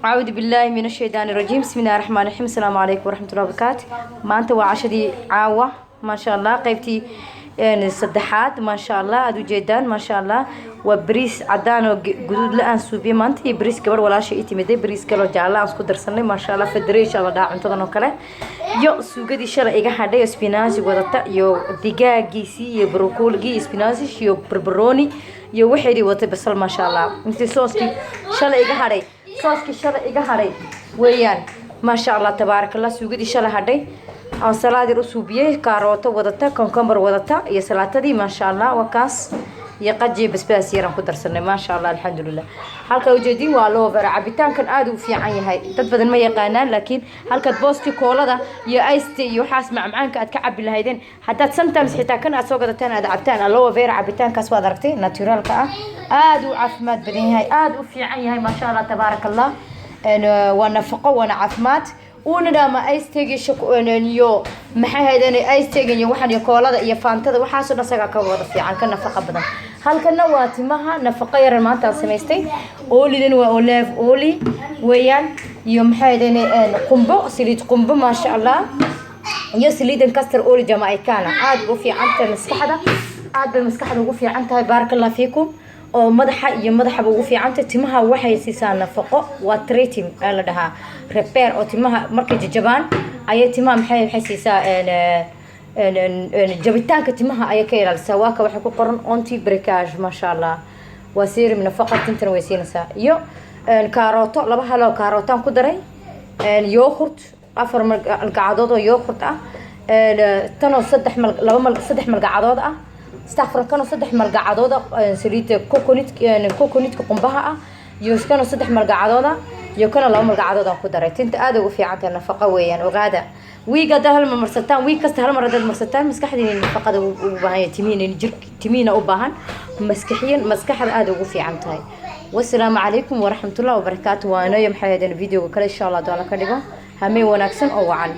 Acuudu billaahi min ashaydaani rajiim. Bismi illahi raxmaan raxiim. Asalaamu calaykum waraxmatullahi wabarakaatu. Maanta waa cashadii caawa, maasha Allah, qaybtii saddexaad, maasha Allah. Aada ujeedaan, maasha Allah, waa bariis cadaan oo guduud la aan suubiyey maanta iyo bariis gabadh walaasha ii timiday, bariis kaloo jaalla aan isku darsanay, maasha Allah. Federation la dhaha cuntadan oo kale iyo suugadii shalay iga hadhay oo spinach wadata iyo digaagiisii iyo brokoligii iyo spinach iyo barbarooni iyo waxeedii watay, basal, maasha Allah. Intii sooskii shalay iga hadhay, sooskii shalay iga hadhay weeyaan, maasha Allah, tabaaraka Allah. Suugadii shalay hadhay aan salaad yar u suubiyey, kaarooto wadata, cucumber wadata iyo salaatadii, maasha Allah. Waa kaas iyo qaji, basbaas yaraan ku darsanay, maasha Allah, alxamdulilah. Halkaa ujeedin waa aloe vera. Cabitaankan aada u fiican yahay, dad badan ma yaqaanaan, laakiin halkaad boosti koolada iyo iced iyo waxaas macmacaanka aad ka cabi lahaydeen, haddaad sometimes xitaa kan aad soo gadataan, aad cabtaan aloe vera cabitaankaas, waad aragtay, naturalka ah, aada u caafimaad badan yahay, aada u fiican yahay, maasha Allah, tabaaraka Allah. Waa nafaqo, waana caafimaad, uuna dhaama iced iyo maxay haydeen iced iyo waxaan iyo koolada iyo Fantada, waxaasoo dhan isagaa ka wada fiican, ka nafaqa badan. Halkana waa timaha, nafaqo yaran maanta aan samaystay. Oolidan waa olive oil weeyaan iyo maxay haydeen qumbo, saliid qumbo, maasha Allah, iyo saliidan castor oil jamaicana. Aad bay u fiican tahay maskaxda, aad bay maskaxda ugu fiican tahay, baaraka Allah fiikum, oo madaxa iyo madaxaba ugu fiican tahay. Timaha waxay siisaa nafaqo, waa treating aa la dhahaa, repair, oo timaha markay jajabaan ayay timaha maxay siisaa, jabitaanka timaha ayay ka ilaalisaa. Waa ka waxay ku qoran anti breakage, maasha Allah. Waa serum nafaqa, tintana way siinaysaa. Iyo kaarooto, laba haloo kaarootaan ku daray, yogurt, afar malgacadood oo yogurt ah, tanoo saddex mal, laba mal, saddex malgacadood ah, astaqfir, kanoo saddex malgacadood ah saliidda coconut, coconutka qumbaha ah, iyo kanoo saddex malgacadood ah iyo kana laba malgacadood aan ku daray. Tinta aad ugu fiican tahay, nafaqo weeyaan. Ogaada, wiig haddaad hal mar marsataan, wiig kasta hal mar haddaad marsataan, maskaxdiina nafaqada ugu baahan yahay, timihiina jir, timihiina u baahan, maskaxiyan maskaxda aada ugu fiican tahay. Wasalaamu calaykum waraxmatullahi wabarakaatu. Waa inayo maxay ahaydeen videoga kale, insha Allah, doona ka dhigo. Hameen wanaagsan oo wacan.